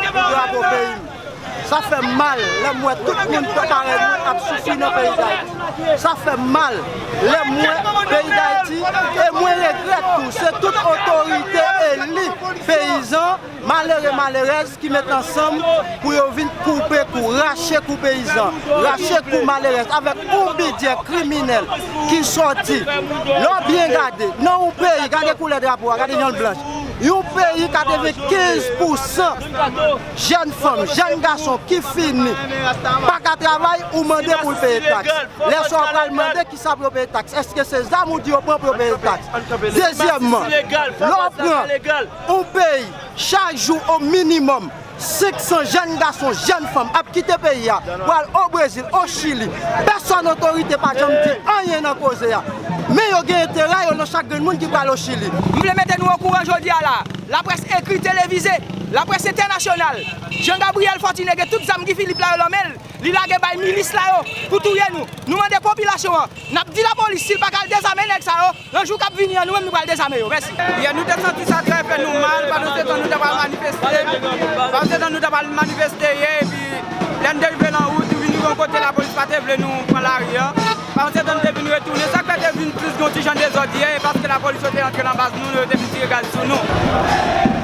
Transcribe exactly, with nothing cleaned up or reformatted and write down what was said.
pou drapo peyi m. Sa fè m mal lè m wè tout moun parèy mwen ap soufri nan peyi Dayiti. Sa fè m mal lè m wè peyi Dayiti, e mwen regrèt tou, se tout otorite eli peyizan, malere, malerèz ki met ansanm pou yo vin koupe kou, rache kou peyizan, rache kou malerèz avèk yon bidjè kriminèl ki sòti. Lè w byen gade, nan yon peyi, gade koulè drapo a, gade jan l blanch. Yon peyi katrevenkenz pousan jèn fanm, jèn gason ki fini pa ka travay, ou mande pou l peye taks. Lè sa w pral mande kisa pou yo peye taks. Èske se zam ou di yo pran pou yo peye taks? Dezyèmman, lè w pran yon peyi, chak jou o minimòm senk san jèn gason, jèn fanm ap kite peyi a pou al o Brezil, o Chili. Pèsòn otorite pa janm di anyen nan koze a. Men yo gen enterè yo nan chak grenn moun ki pral o Chili. M vle mete nou okouran jodi a la. Laprès ekri, televize, laprès entènasyonal. Jean Gabriel Fortuné gen tout zam Guy Philippe la yo nan men l. Li lage bay milis la yo pou touye nou. Nou mande popilasyon an, n ap di lapolis si l pa ka al dezame nèg sa yo, nan jou k ap vini an, nou menm nou pral dezame yo. Mèsi. Yè, nou te santi sa trè fè nou mal, pandan se tan nou t ap al manifeste. Pandan se tan nou t ap al manifeste yè, epi lè n te rive nan wout, nou vin rive yon kote lapolis pa te vle nou pran lari an. Pandan se tan nou te vin retounen, sa k fè te vin plis gen yon ti jan dezòd yè, e paske lapolis yo te antre nan baz nou, yo te vin tire gaz sou nou.